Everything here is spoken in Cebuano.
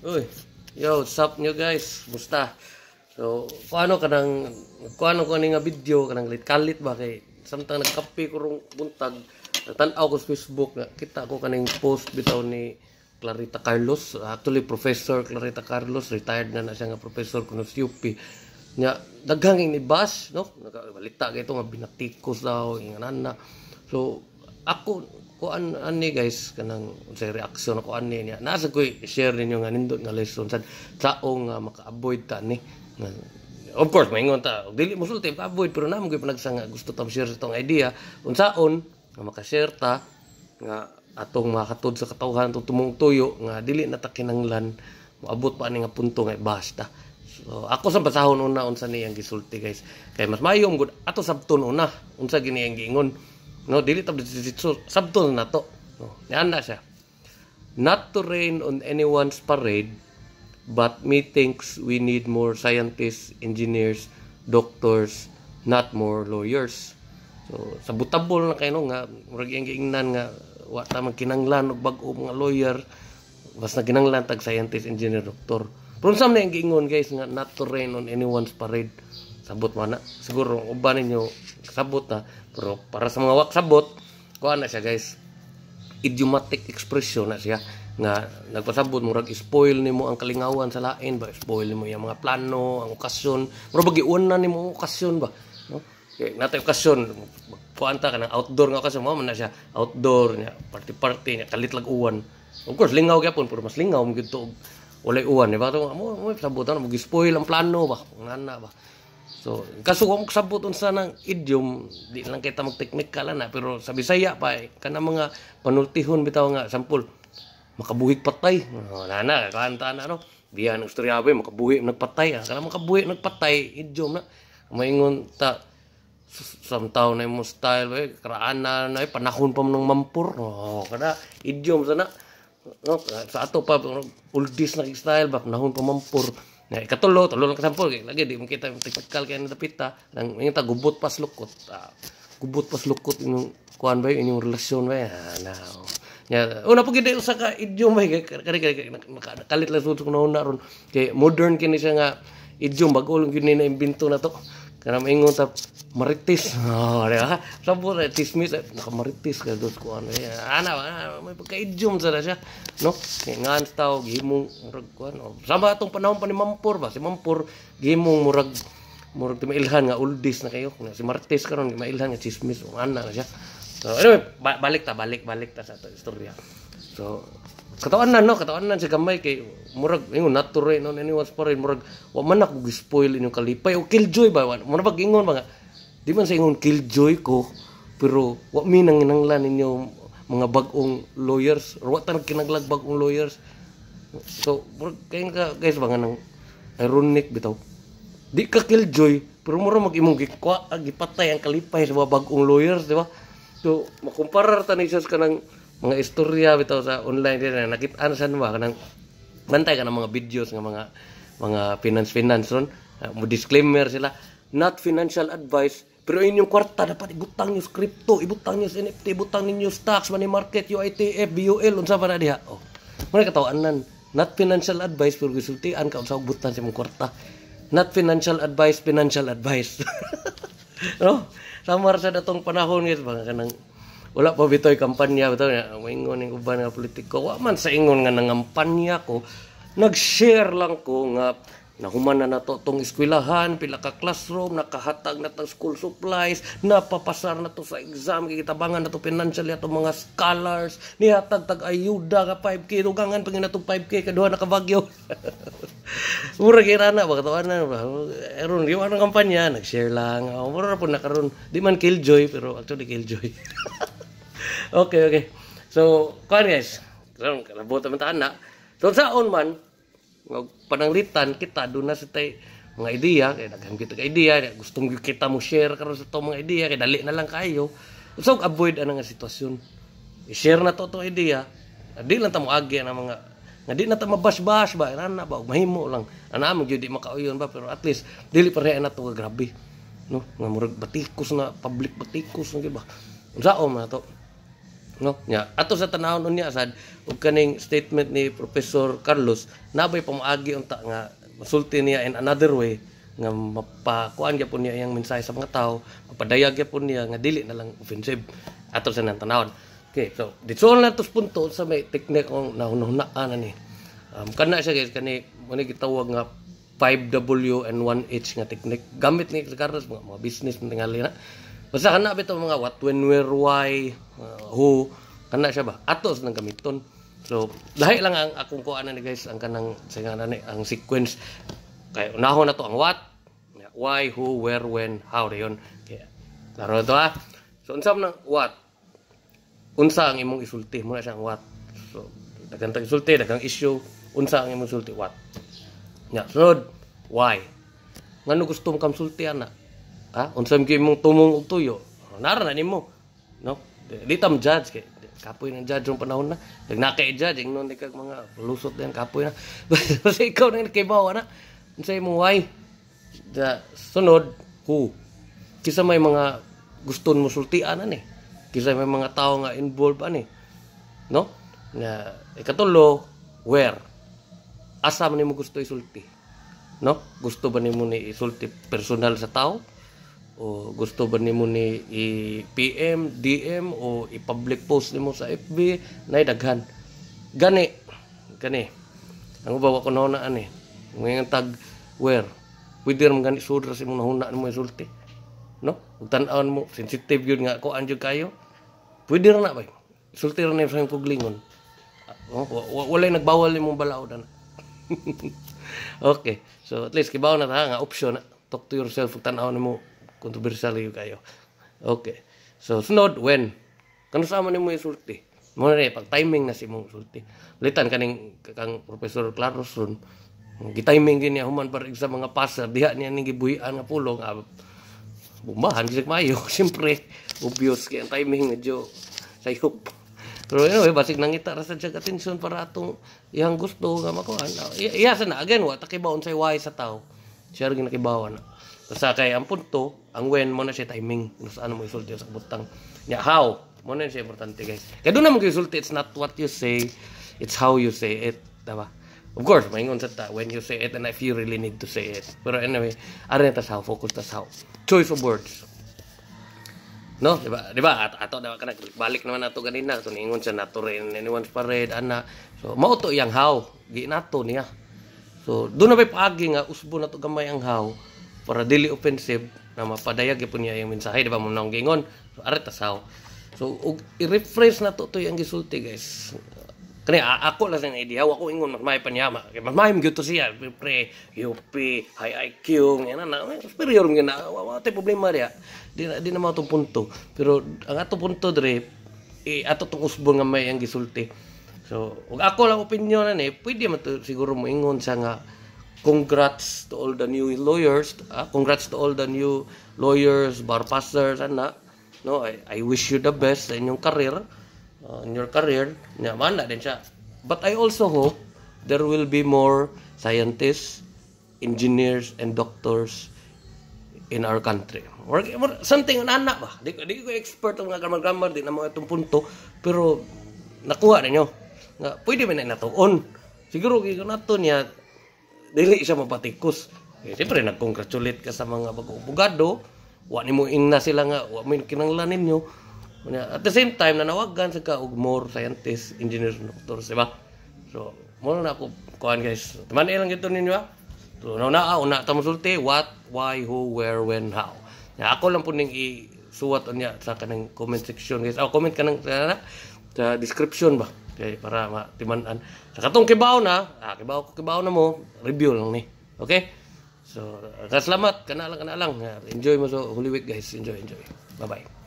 Uy, yo, what's up nyo guys? Musta? So, kuano kanang kuano ko ani nga video kanang kalit ba kay samtang nagkape ko rong buntag, tan-aw ko sa Facebook na kita ko kaning post bitaw ni Clarita Carlos. Actually, Professor Clarita Carlos, retired na na siya nga professor kuno sa UP. Nya daghang ni bash, no? Nakabalita kay ito nga binatikos daw inganan na. So, ako kuan ani guys, kanang unsay reaksyon ako ani niya, nasa ko share ninyo nga nindot nga lesson sad taong nga maka-avoid ta ni. Of course maingon ta dili mosulti avoid, pero namo gyud panagsanga gusto ta share sa tong idea unsaon nga maka-share ta nga atong makatod sa katawhan, atong tumong tuyo nga dili na ta kinahanglan moabot pa ani nga punto nga basta. So ako sa basahon una unsa niyang gisulti guys, kay mas maayo gud ato sabton una unsa gini ang giingon. No, dili ta sabton na to. No, niyan na siya. "Not to rain on anyone's parade, but me thinks we need more scientists, engineers, doctors, not more lawyers." So, sa butabol na kayo no, nga murag iyang giingnan nga wa ta magkinanglan og bag-o mga lawyer, mas naginanglan tag scientist, engineer, doktor. Pero unsa man ang giingon guys nga "not to rain on anyone's parade"? Sabot man na. Siguro uban ninyo sabot na, pero para sa mga wak sabot, kuan na siya guys. Idiomatic expression na siya nga nagpasabot murag spoil nimo ang kalingawan sa lain ba, spoil nimo yung mga plano, ang okasyon, murag bagi na nimo ang okasyon ba, no? Kay natay okasyon, kuan ta kanang outdoor nga okasyon, mao man na siya, outdoor nya, party party nya, kalit lag uwan. Of course lingaw gyapon, pero mas lingaw mo gyud to walay uwan, di ba? To mo mo sabutan mo spoil ang plano ba, ngana ba. So, kaso kung sabot unsa ng idiom, di lang kita mag-technical na, pero sa Bisaya pa, eh, kana mga panultihon bitaw nga, sampol, makabuhig patay. Oh, na, kanta na, no? Biya ng istorya ba, makabuhi nagpatay. Ah. Kana makabuhi nagpatay, idiom na. Maingon ta, samtaw na mo style, eh, karaan na, na eh, panahon pa mo ng mampur. Oh, kada, idiom sana. No, sa ato pa, oldies na style ba, panahon pa mampur. Na ikatulo, tulo lang kasampol, kay lagi di mo kita yung technical kay dapita, nang ingon ta gubot pas lukot. Ah, gubot pas lukot inyong kuan ba, inyong relasyon ba. Ah, na. Ya, una po gid usa ka idiom ba kay kani kani kalit lang sud ko na ron. Kay modern kini siya nga idiom, bag-o lang gyud ni na imbento na to. Kana maingon ta marites. Oh, di ba? Sabot eh, chismis eh, nakamarites ka dos ko ano. Eh, ana, ana, may pagka-idiom sa na siya. No? Kay ngan tao gihimong murag kuan. Oh. Sama atong panahon pa ni Mampur ba? Si Mampur gihimong murag murag mailhan nga oldies na kayo. Si Martes karon mailhan nga chismis, oh, ana na siya. So anyway, balik ta, balik balik ta sa ato istorya. So katawan na no, katawan na si gamay kay murag ingon "not to rain on anyone's parade", murag wa man ako gi-spoil inyong kalipay o killjoy ba, mo na ingon ba nga di man sa ingon killjoy ko, pero wa mi nang inanglan ninyo mga bag-ong lawyers or wa ta nagkinaglag bag-ong lawyers. So murag kay ka guys ba nga nang ironic bitaw, di ka killjoy pero mura mag imong gikwa gipatay ang kalipay sa mga bag-ong lawyers, di ba? So makumparar ta ni siya sa kanang mga istorya bitaw sa online din na nakit-an sa ba kanang bantay ka ng mga videos nga mga finance finance ron. Ah, mo disclaimer sila, "Not financial advice," pero inyong kwarta dapat ibutang niyo sa crypto, ibutang niyo sa NFT, ibutang ninyo stocks, money market, UITF, BUL, unsa pa na diha. Oh, mo na katawanan, "Not financial advice," pero gisultian ka unsa butan sa imong kwarta. Not financial advice, financial advice, no? Samar sa datong panahon guys ba, kanang wala pa bitoy kampanya bitaw niya, moingon ning uban nga politiko. Wa man sa ingon nga nangampanya ko, nag-share lang ko nga nahuman na nato tong eskwelahan, pila ka classroom, nakahatag na tang school supplies, napapasar na to sa exam, gitabangan na to financially atong mga scholars, nihatag tag ayuda ka 5K, dugangan pa na tong 5K kaduha na ka Bagyo. Mura kay rana ba katawanan ba? Aron di man kampanya, nag-share lang. Oh, mura ra po na karon. Di man killjoy, pero actually killjoy. Okay. So, kuan guys. Karon kalabot man ta na. So saon man pananglitan kita doon na sa tay mga idea kay daghan kita ka idea, gustong gyud kita mo share karon sa to mga idea kay dali na lang kayo. So avoid ana nga sitwasyon. I-share na to to idea. Di lang ta mo agi na mga nga di na ta mabash-bash ba, ana ba, mahimo lang. Ana mo gyud di makauyon ba, pero at least dili pareha na to grabe. No, nga murag batikos na public batikos na gyud ba. Unsaon man to? No? Nya, ato sa tanawon unya sad ug kaning statement ni Professor Carlos, nabay pamaagi unta nga masulti niya in another way nga mapakuan gyapon niya iyang mensahe sa mga tao, mapadayag gyapon niya nga dili na lang offensive. Ato sa nang tanawon. Okay, so dito na to punto sa may technique kong nahunahunaan ani. Kana siya, guys, kani mo ni gitawag nga 5W and 1H nga technique. Gamit ni si Carlos mga business man tingali na. Basta kana bitaw mga what, when, where, why, who, kana siya ba? Ato sa nang gamiton. So, lahi lang ang akong kuan ni, guys, ang kanang sa nga ni ang sequence. Kay unahon na to ang what, why, who, where, when, how dayon. Kaya klaro to ha. So unsa man ang what? Unsa ang imong isulti mo na siya ang what. So daghang tag isulti, daghang issue, unsa ang imong isulti, what. Nya, sunod, why? Ngano gusto mo kam sulti ana? Ha? Unsa man imong tumong og tuyo? Nara na nimo. No? Di tam judge kay kapoy ng judge yung panahon na. Pag naka judge, ingnon di kag mga lusot din, kapoy na. Basta ikaw na nakibaw na. Unsa imong why? Da, sunod, who? Kisa may mga guston mo sultian ani. Kisa may mga tao nga involved ani. No? Na ikatulo, where? Asa man nimo gusto isulti? No? Gusto ba nimo ni isulti personal sa tao? O gusto ba nimo ni i-PM, DM o i-public post nimo sa FB? Nay daghan. Gani, gani. Ang uba wa ko nahuna ani. Ngayon tag where? Pwede ra man gani sudra sa imong nahuna nimo isulti. No? Ug tan-awon mo sensitive gyud nga kuan jud kayo. Pwede ra na ba? Sulti ra na sa imong kuglingon. Oh, walay nagbawal nimong balaod ana. Okay. So at least kibaw na ta nga option na. Talk to yourself ug tan-aw nimo controversial gyud kayo. Okay. So sunod, when. Kano sa man nimo isulti? Mo na pag timing na si imong sulti. Ulitan kaning kang Professor Claros ron. Gitiming din niya human para sa mga passer diha niya ning gibuhian nga pulong, ah, bumbahan kasi mayo. Siyempre obvious kay ang timing medyo sayop. Pero anyway, basig nangita ra sa siya atensyon para atong iyang gusto nga makuan. Iya sa na again, wa ta kibaw unsay why sa tao. Siya ra nakibaw na. Basta kay ang punto, ang when mo na siya timing kung saan mo isulti sa butang. Nya how mo na siya importante, guys. Kay doon na mo isulti, it's not what you say, it's how you say it, diba? Of course, maingon sa ta when you say it and if you really need to say it. Pero anyway, ari ta sa how, focus ta sa how. Choice of words. No, di ba? Di ba? At ato na kana balik naman nato ganina to niingon siya nato rin anyone's parade ana. So mao to iyang how, gi nato niya. So doon na may paagi nga usbo na to gamay ang how para dili offensive na mapadayag gyapon niya yung mensahe, di ba mo nang gingon. So ari ta sa how. So ug i-rephrase na to iyang gisulti, guys. Kani ako lang sa idea, wa ko ingon mas may pa niya, mas may gyud to siya, pre UP, high IQ, nga na superior nga na, wa tay problema diya. Di na mao tong punto. Pero ang ato punto dre, eh, ato tong usbon nga may ang gisulti. So, ug ako lang opinion ani, pwede man to siguro mo ingon siya nga congrats to all the new lawyers, ah, congrats to all the new lawyers, bar passers, ana. No, I wish you the best sa inyong career, in your career. Nya mana din siya. But I also hope there will be more scientists, engineers, and doctors in our country. Or something ana ba? Di ko expert ang mga grammar-grammar, di na mga itong punto, pero nakuha ninyo. Nga, pwede man na natuon. Siguro kay nato niya, dili siya mapatikos. Eh, siyempre, nag-congratulate ka sa mga bagong abogado, wa nimo ingna sila nga, wa mo kinanglan ninyo. At the same time, nanawagan sa ka og more scientists, engineers, and doctors, di ba? So, mo na ako, kuan, guys. Taman lang gito ninyo ha. So, na una, una ta mosulti, what, why, who, where, when, how. Ya, ako lang po ning isuwat niya sa kanang comment section, guys. Oh, comment ka nang sa description ba kay para matiman-an. Sa katong kibaw na, ah, kibaw ko kibaw na mo, review lang ni. Okay? So, salamat kana lang kana lang. Enjoy mo sa Holy Week, guys. Enjoy, enjoy. Bye-bye.